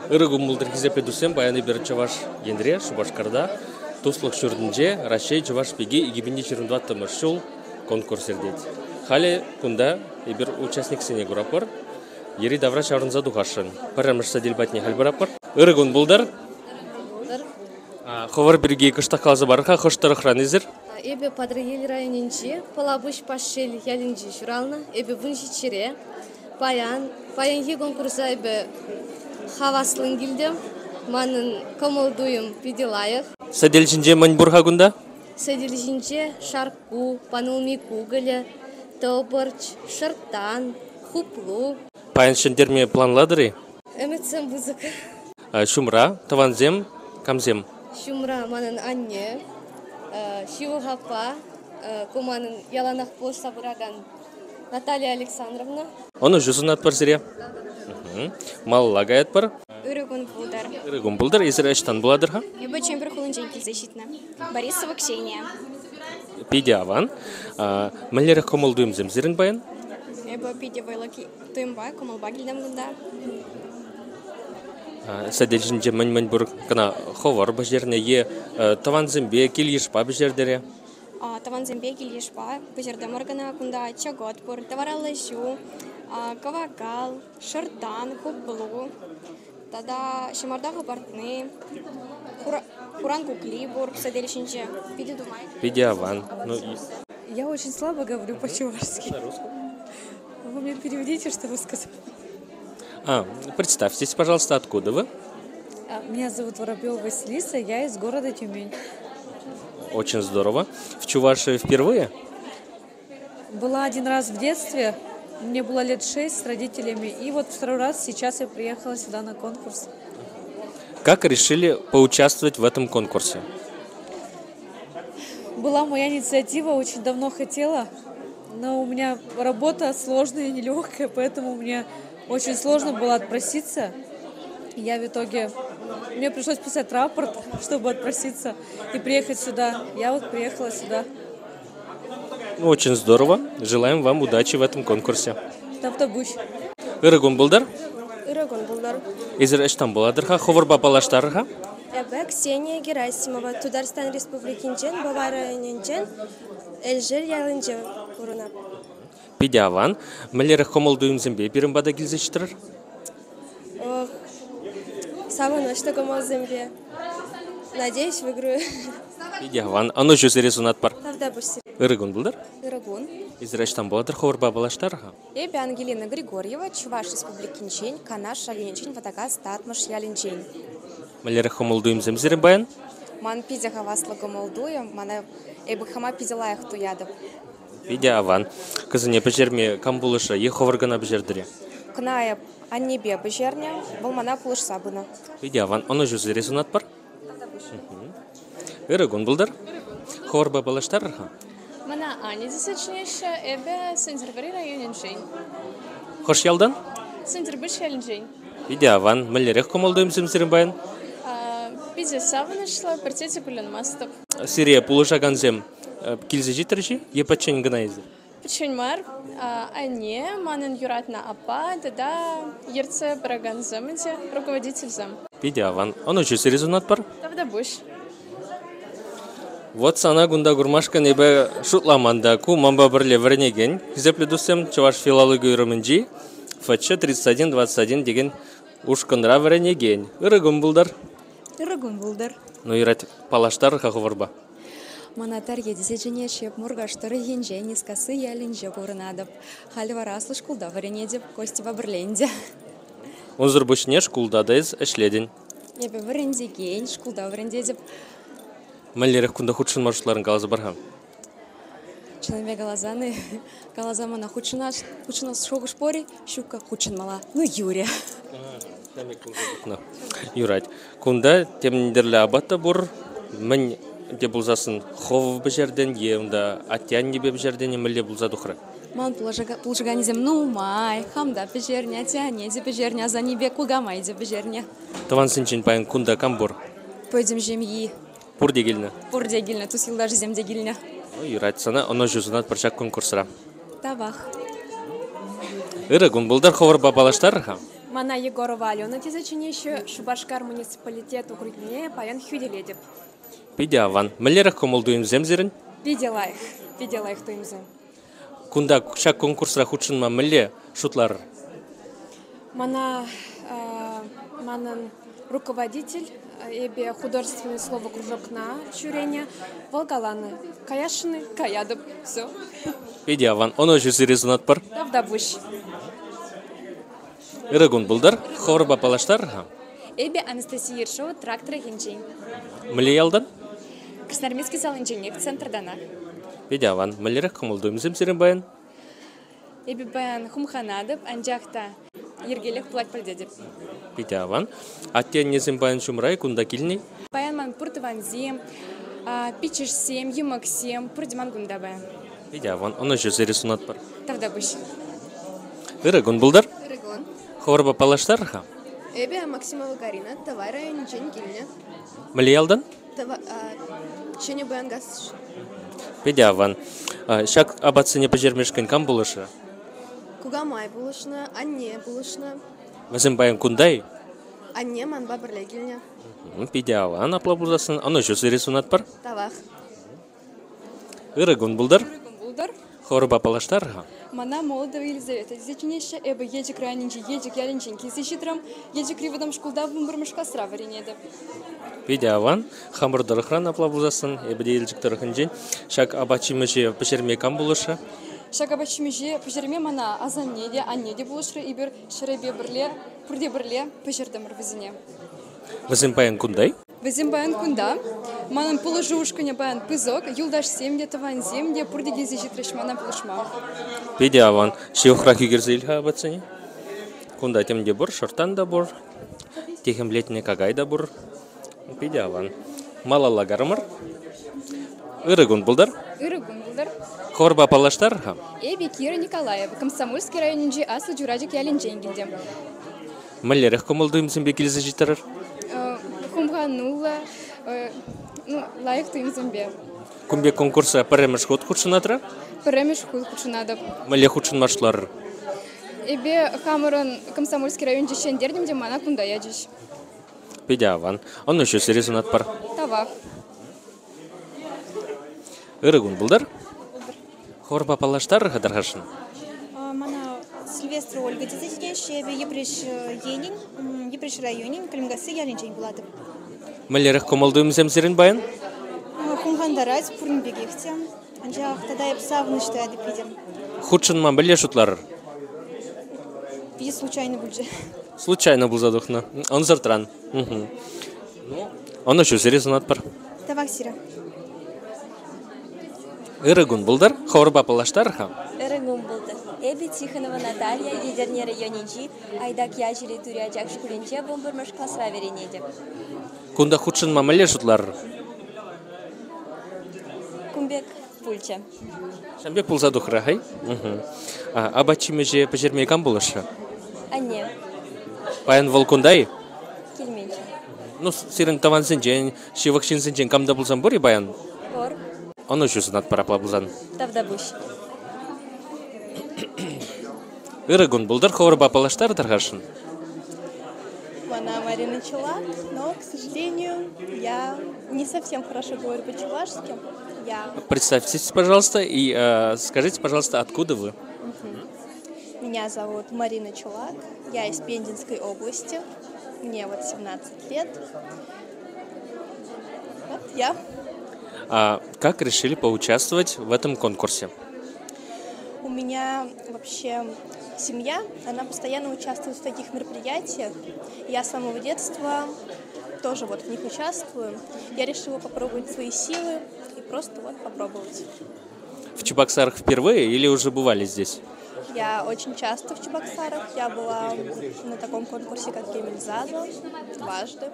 Ырӑ кун пултӑр, хисеплӗ туссем. Паян эпир Чӑваш Енре, Шупашкарта, Туслӑх ҫуртӗнче Раҫҫей чӑваш пики 2024 ҫул конкурс иртет. Халӗ кунта эпир участниксене куратпӑр. Йӗри-тавра ҫаврӑнса тухасшӑн. Пӗрремӗш сӗтел патне халь пыратпӑр. Ырӑ кун пултӑр. Пултӑр. Хӑвӑр пирки кӑштах каласа парӑр-ха, хӑш тӑрӑхран эсир? Эпӗ Патӑрьел районӗнчи Пӑлапуҫ Пашьел ялӗнче ҫуралнӑ. Эпӗ 17-ре. Паян, паянхи конкурса эпӗ хаваслӑн килтӗм. Манӑн кӑмӑл-туйӑм питӗ лайӑх. Сӗтел ҫинче мӗн пур-ха кунта? Сӗтел ҫинче шаркку, панулми кукӑлӗ, тӑпӑрч, шӑрттан, хуплу. Паян ҫӗнтерме планлатӑр-и? Ӗмӗтсем пысӑк. Ҫумра тӑвансем камсем? Ҫумра манӑн анне, ҫывӑх аппа, ку манӑн яланах пулӑшса пыракан Наталья Александровна. Ӑнӑҫу сунатпӑр сире. Малалла каятпӑр. Ырӑ кун пултӑр. Ырӑ кун пултӑр. Эсир ӑҫтан пулатӑр-ха? Эпӗ Чӗмпӗр хулинчен килсе ҫитнӗ. Борисова Ксения. Питӗ аван. Мӗнлерех кӑмӑл-туйӑмсем сирӗн паян? Эпӗ питӗ вӑйлӑ туйӑмпа, кӑмӑлпа килтӗм кунта. Сӗтел ҫинче мӗн-мӗн пур кӑна хӑвӑр пӗҫернӗ е тӑвансемпе, кил-йышпа пӗҫертӗр-и? Тӑвансемпе кил-йышпа пӗҫертӗмӗр кӑна кунта чӑкӑт пур, тӑвараллӑ ҫу, кӑвакал, шӑрттан, хуплу тата ҫӑмарта хӑпартни, хуран кукли пур сӗтел ҫинче. Питӗ нумай. Питӗ аван. Ну, Я очень слабо говорю по-чувашски. Вы мне переведите, что вы сказали. А, представьтесь, пожалуйста, откуда вы? Меня зовут Воробьева Василиса, я из города Тюмень. Очень здорово. В Чувашии впервые? Была один раз в детстве, мне было лет 6 с родителями, и вот второй раз сейчас я приехала сюда на конкурс. Как решили поучаствовать в этом конкурсе? Была моя инициатива, очень давно хотела, но у меня работа сложная и нелегкая, поэтому мне очень сложно было отпроситься. Я в итоге... Мне пришлось писать рапорт, чтобы отпроситься и приехать сюда. Я вот приехала сюда. Ну, очень здорово. Желаем вам удачи в этом конкурсе. Тавтапуҫ. Ырӑ кун пултӑр. Ырӑ кун пултӑр. Эсир ӑҫтан пулатӑр-ха? Хӑвӑрпа паллаштарӑр-ха. Эпӗ Ксения Герасимова, Тутарстан Республикинчен, Пӑва районӗнчен, Элшел ялӗнче пурӑнап. Питӗ аван. Мӗнлерех кӑмӑл-туйӑмсемпе пирӗн пата килсе ҫитрӗр? Ох, савӑнӑҫлӑ кӑмӑлсемпе. Надеюсь, выиграю. Питӗ аван. Ӑнӑҫу сире сунатпӑр. Тавтапуҫ сире. Ырӑ кун пултӑр. Ырӑ кун. Эсир ӑҫтан пулатӑр? Хӑвӑрпа паллаштарӑр-ха. Эпӗ Ангелина Григорьева, Чӑваш Республикинчен, Канаш районӗнчен Вӑтакас Татмӑш ялӗнчен. Мӗнлерех кӑмӑл-туйӑмсем сирӗн паян? Ман питӗ хаваслӑ кӑмӑл-туйӑм. Мана эпӗ хама питӗ лайӑх туятӑп. Питӗ аван. Кӑсене пӗҫерме кам пулӑшрӗ е хӑвӑр кӑна пӗҫертӗр-и? Кӑна эп аннепе пӗҫернӗ, вӑл мана пулӑшса пынӑ. Питӗ аван. Ӑнӑҫу сире сунатпӑр. Ырӑ кун пултӑр. Хӑвӑрпа паллаштарӑр-ха. Мана Аня тесе чӗнеҫҫӗ. Эпӗ Сӗнтӗрвӑрри районӗнчен. Хӑш ялтан? Сӗнтӗрпуҫ ялӗнчен. Питӗ аван. Мӗнлерех кӑмӑл-туйӑмсем сирӗн паян? Питӗ савӑнӑҫлӑ, пӗртте те кулянмастӑп. Сире пулӑшакансем килсе ҫитрӗҫ-и е пӗччен кӑна эсир? Пӗччен мар. Анне, манӑн юратнӑ аппа тата ертсе пыракансем ӗнтӗ, руководительсем. Питӗ аван. Ӑнӑҫу сире сунатпӑр. Тавтапуҫ. Вот сана кунта курмашкӑн эпӗ шутламан та. Ку манпа пӗрле вӗренекен хисеплӗ туссем чӑваш филологи уйрӑмӗнчи ФЧ 3121 текен ушкӑнра вӗренекен. Ырӑ кун пултӑр. Ырӑ кун пултӑр. Ну, юрать, паллаштар-ха хӑвӑрпа. Мана Тарье тесе чӗнеҫҫӗ. Муркаш тӑрӑхӗнче Нискасси ялӗнче пурӑнатӑп. Халӗ вара аслӑ шкулта вӗренетӗп, Костьӑпа пӗрле ӗнтӗ. Унсӑр пуҫне шкулта та эс ӗҫлетӗн. Эпӗ вӗрентекен, шкулта вӗрентетӗп. Мӗнлерех кунта хутшӑнма шутларӑн каласа пар-ха. Чӑннипе каласан, каласа мана хутшӑнас, хутшӑнас шухӑш пур-и? Ҫукка хутшӑнмалла. Ну, юрӗ. Юрать. Кунта темӗн тӗрлӗ апат та пур. Мӗн те пулсассӑн хӑв пӗҫертӗн е унта атте-аннепе пӗҫертӗн мӗнле пулса тухрӗ? Ман пулӑшаканӗсем нумай. Хам та пӗҫернӗ, атте-анне те пӗҫернӗ, асаннепе кукамай те пӗҫернӗ. Тӑвансенчен паян кунта кам пур? Пӗтӗм ҫемйи. Пурте килнӗ? Пурте килнӗ, тус-юлташӗсем те килнӗ. Ну, юрать сана, ӑнӑҫу сунатпӑр ҫак конкурсра. Тавах. Ырӑ кун пултӑр, хӑвӑрпа паллаштарӑр-ха. Мана Егорова Алена тесе чӗнеҫҫӗ, Шупашкар муниципалитет округне паян хӳтӗлетӗп. Питӗ аван. Мӗнлерех кӑмӑл-туйӑмсем сирӗн? Питӗ лайӑх, питӗ лайӑх туйӑмсем. Кунта ҫак конкурсра хутшӑнма мӗнле шутларӑр? Мана манӑн руководитель, эпӗ художественное слово кружокна ҫӳренӗ, вӑл каланӑ: «Каясшӑн-и? Каятӑп. Все». Питӗ аван. Ӑнӑҫу сире сунатпӑр. Тавтапуҫ. Ырӑ кун пултӑр. Хӑвӑрпа паллаштарӑр-ха. Эпӗ Анастасия Ершова трактор енчен. Мӗнле ялтан? Красноармейски салинченех, центртанах. Питӗ аван. Мӗнлерех кӑмӑл-туйӑмсем сирӗн паян? Эпӗ паян хумханатӑп, анчах та йӗркеллех пулать пӗлтетӗп. Питӗ аван. Атте-аннесем паян ҫумра-и кунта килнӗ? Паян ман пур тӑвансем, пиччӗшсем, йӑмӑксем пурте ман кунта паян. Питӗ аван. Ӑнӑҫу сире сунатпӑр. Тавтапуҫ. Ырӑ кун пултӑр. Ырӑ кун. Хӑвӑрпа паллаштарӑр-ха. Эпӗ Максимова Карина, Тӑвай районӗнчен килнӗ. Мӗнле ялтан? Ҫӗнӗ Пуянкас. Питӗ аван. Ҫак апатсене пӗҫермешкӗн кам пулӑшрӗ? Кукамай пулӑшнӑ, анне пулӑшнӑ. Вӗсем паян кунта-и? Анне манпа пӗрле килнӗ. Питӗ аван апла пулсассӑн. Ӑнӑҫу сире сунатпӑр. Тавах. Ырӑ кун пултӑр. Ырӑ кун пултӑр. Хӑвӑрпа паллаштар-ха. Мана Молодова Елизавета тесе чӗнеҫҫӗ. Эпӗ Елчӗк районӗнчи Елчӗк ялӗнчен килсе ҫитрӗм. Елчӗкри вӑтам шкулта вунпӗрмӗш класра вӗренетӗп. Питӗ аван. Хамӑр тӑрӑхран апла пулсассӑн, эпӗ те Елчӗк тӑрӑхӗнчен. Ҫак апат-ҫимӗҫе пӗҫерме кам пулӑшрӗ? Ҫак апат-ҫимӗҫе пӗҫерме мана асанне те, анне те пулӑшрӗ. Эпир ҫӗрӗпе пӗрле, пурте пӗрле пӗҫертӗмӗр вӗсене. Вӗсем паян кунта-и? Вӗсем паян кунта. Манӑн пулӑшу ушкӑнӗ паян пысӑк. Юлташсем те, тӑвансем те пурте килсе ҫитрӗҫ мана пулӑшма. Питӗ аван. Ҫывӑхрах ӳкерсе ил-ха апатсене. Кунта тем те пур, шӑрттан та пур, техӗмлетнӗ какай та пур. Питӗ аван. Малалла карӑмӑр. Ырӑ кун пултӑр. Ырӑ кун пултӑр. Хӑвӑрпа паллаштар-ха. Эпӗ Кира Николаева, Комсомольски районӗнчи Аслӑ Чурачӑк ялӗнчен килтӗм. Мӗнлерех кӑмӑл-туйӑмсемпе килсе ҫитрӗр? Хумхануллӑ, ну, лайӑх туйӑмсемпе. Кун пек конкурса пӗрремӗш хут хутшӑнатӑр? Пӗрремӗш хут хутшӑнатӑп. Мӗнле хутшӑнма шутларӑр? Эпӗ хамӑрӑн Комсомольски районӗнче ҫӗнтертӗм те мана кунта ячӗҫ. Питӗ аван. Ӑнӑҫу сире сунатпӑр. Тавах. Ырӑ кун пултӑр. Хӑвӑрпа паллаштарӑр-ха тархасшӑн. Мана Сильвестр Ольга тесе чӗнеҫҫӗ. Эпӗ Йӗпреҫ енӗн, Йӗпреҫ районӗн Калимкасси ялӗнчен пулатӑп. Мӗнлерех кӑмӑл-туйӑмсем сирӗн паян? Хумхантарать пурин пекех те. Анчах тата эп савӑнӑҫ туятӑп питӗ. Хутшӑнма мӗнле шутларӑр? Питӗ случайно пулчӗ. Случайно пулса тухнӑ. Ӑнсӑртран. Ну, ӑнӑҫу сире сунатпӑр. Тавах сире. Ырӑ кун пултӑр. Хӑвӑрпа паллаштарӑр-ха. Ырӑ кун пултӑр. Эпӗ Тихонова Наталья Етӗрне районӗнчи Айдак ячӗллӗ Тури Ачак шкулӗнче вунпӗрмӗш класра вӗренетӗп. Кунта хутшӑнма мӗнле шутларӑр? Кун пек пулчӗ. Ҫавӑн пек пулса тухрӗ, хай. Апат-ҫимӗҫе пӗҫерме кам пулӑшрӗ? Анне. Паян вӑл кунта-и? Килменччӗ. Ну, сирӗн тӑвансенчен, ҫывӑх ҫынсенчен кам та пулсан пур-и паян? Пур. Ӑнӑҫу сунатпӑр апла пулсан. Тавтапуҫ. Ырӑ кун пултӑр, хӑвӑрпа паллаштар тархасшӑн. Мана Марина Челак, но, к сожалению, я не совсем хорошо говорю по-чувашски. Я... Представьтесь, пожалуйста, и скажите, пожалуйста, откуда вы? Меня зовут Марина Чулак, я из Пензенской области, мне вот 17 лет. Вот я. А как решили поучаствовать в этом конкурсе? У меня вообще семья, она постоянно участвует в таких мероприятиях. Я с самого детства тоже вот в них участвую. Я решила попробовать свои силы и просто вот попробовать. В Чебоксарах впервые или уже бывали здесь? Я очень часто в Чебоксарах. Я была на таком конкурсе, как Кемельзаза, дважды.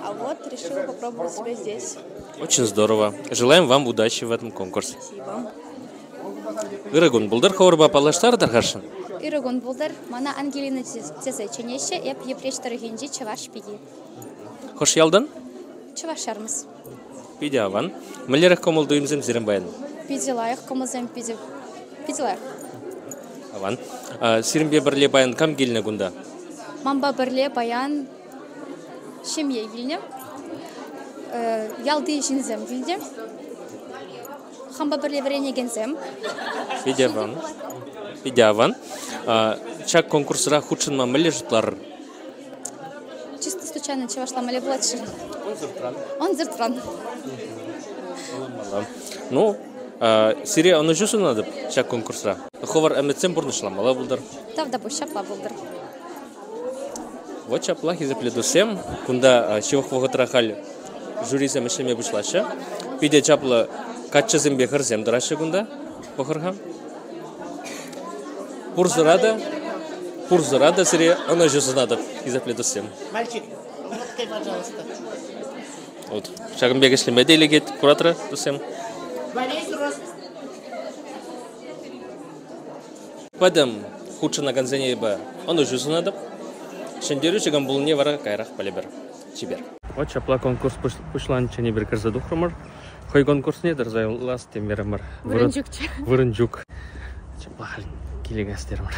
А вот решила попробовать себя здесь. Очень здорово. Желаем вам удачи в этом конкурсе. Спасибо. Ырӑ кун пултӑр, хӑвӑрпа паллаштар тархасшӑн. Ырӑ кун пултӑр. Мана Ангелина тесе чӗнеҫҫӗ. Эп Йӗпреҫ тӑрӑхӗнчи чӑваш пики. Хӑш ялтан? Чӑваш Ҫармӑс. Питӗ аван. Мӗнлерех кӑмӑл-туйӑмсем сирӗн паян? Питӗ лайӑх кӑмӑлсем, питӗ, питӗ лайӑх. Аван. Сирӗнпе пӗрле паян кам килнӗ кунта? Манпа пӗрле паян ҫемье килнӗ, ялти ҫынсем килнӗ, хампа пӗрле вӗренекенсем. Питӗ аван. Питӗ аван. Ҫак конкурсра хутшӑнма мӗнле шутларӑр? Чисто случайно чӑвашла мӗнле пулать-ши? Ӑнсӑртран. Ӑнсӑртран. Ну, сире ӑнӑҫу сунатӑп ҫак конкурсра. Хӑвӑр ӗмӗтсем пурнӑҫламалла пултӑр. Тавтапуҫ, ҫапла пултӑр. Вот ҫапла, хисеплӗ туссем, кунта ҫывӑх вӑхӑтра халь жюрисем ӗҫлеме пуҫлаҫҫӗ. Питӗ чаплӑ каччӑсемпе хӗрсем тӑраҫҫӗ кунта. Пӑхӑр-ха. Пурсӑра та, пурсӑра та сире ӑнӑҫу сунатӑп, хисеплӗ туссем. Мальчик, ласкай, пожалуйста. Вот, ҫакӑн пек ӗҫлеме те лекет, куратӑр, туссем. Во весь рост. Пӗтӗм хутшӑнакансене эпӗ ӑнӑҫу сунатӑп. Ҫӗнтерӳҫӗ кам пулнине вара каярах пӗлӗпӗр. Чипер. Вот ҫапла конкурс пуҫланччен эпир кӗрсе тухрӑмӑр. Хӑй конкурсне тӑрса юлас темерӗмӗр. Вырӑн ҫукчӗ. Вырӑн ҫук. Ҫапла халь киле каяс терӗмӗр.